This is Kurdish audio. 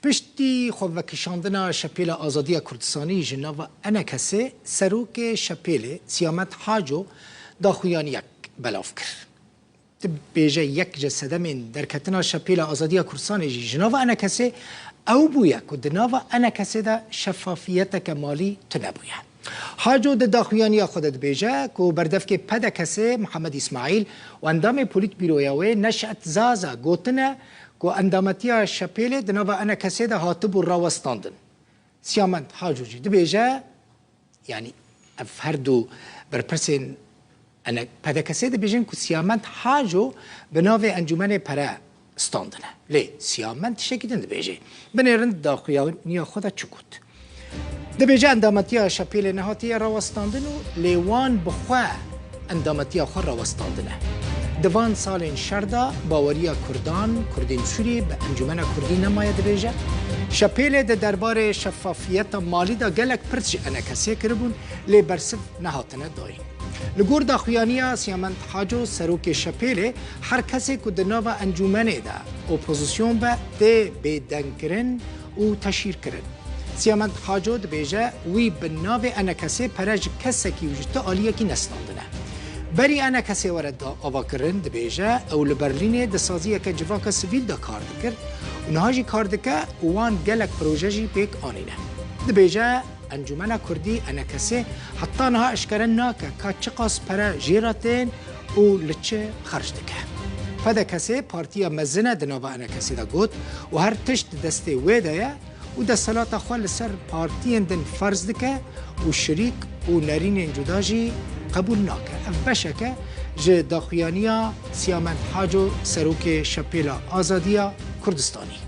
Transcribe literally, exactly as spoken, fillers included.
Piştî xwevekişandina Şepêla Azadiya Kurdistanî ji nava ENKSê, serokê Şepêlê Siyament Haco daxuyaniyek belav kir. Dibêje yek ji sedemên derketina Şepêla Azadiya Kurdistanê jî ji nava ENKSê ew bûye ku di nava ENKSê de şefafiyeteke malî tune bûye. Haco di daxuyaniya xwe de dibêje ku berdevkê PDKSê Mihemed Îsmaîl û endamê Polîtbîroya wê Neşet Zaza gotine ku endametiya Şepêlê di nava ENKSê de hatibû rawestandin. Siyament Haco jî dibêje, yanî ev her du berpirsên ene-, PDKSê dibêjin ku Siyament Haco bi navê Encûmenê pere standine. Lê Siyament tiştekî din dibêje. Binêrin daxuyaniya xwe de çi got. Dibêje endametiya Şepêlê nehatiye rawestandin û lê wan bi xwe endametiya xwe rawestandine. Di van salên şer de baweriya Kurdan, Kurdên Sûriyê bi Encûmena Kurdî nemaye, dibêje. Şepêlê di derbarê şefafiyeta malî de gelek pirs ji ENKSê kiribûn, lê bersiv nehatine dayîn. Li gor daxuyaniya Siyament Haco, serokê Şepêlê, her kesê ku di nava encûmenê de opozisyon be, tê bêdengkirin û teşhîrkirin. Siyament Haco dibêje, wî bi navê ENKSê pere ji kesekî û ji ti aliyekî nestandine. Berî ENKSê were da avakirin, dibêje, ew li Berlînê di saziyeke civaka sivîl de kar dikir û niha jî kar dike û wan gelek proje jî pêk anîne. Dibêje, Encûmena Kurdî, ENKSê, heta niha eşkere nake ka çiqas pere jê re tên û li çi xerc dike. PDKSê partiya mezin e di nava ENKSê de, got, û her tişt di destê wê de ye û desthilata xwe li ser partiyên din ferz dike û şirîk û nerînên cuda jî qebûl nake. Ev beşek e ji daxuyaniya Siyament Haco, serokê Şepêla Azadiya Kurdistanî.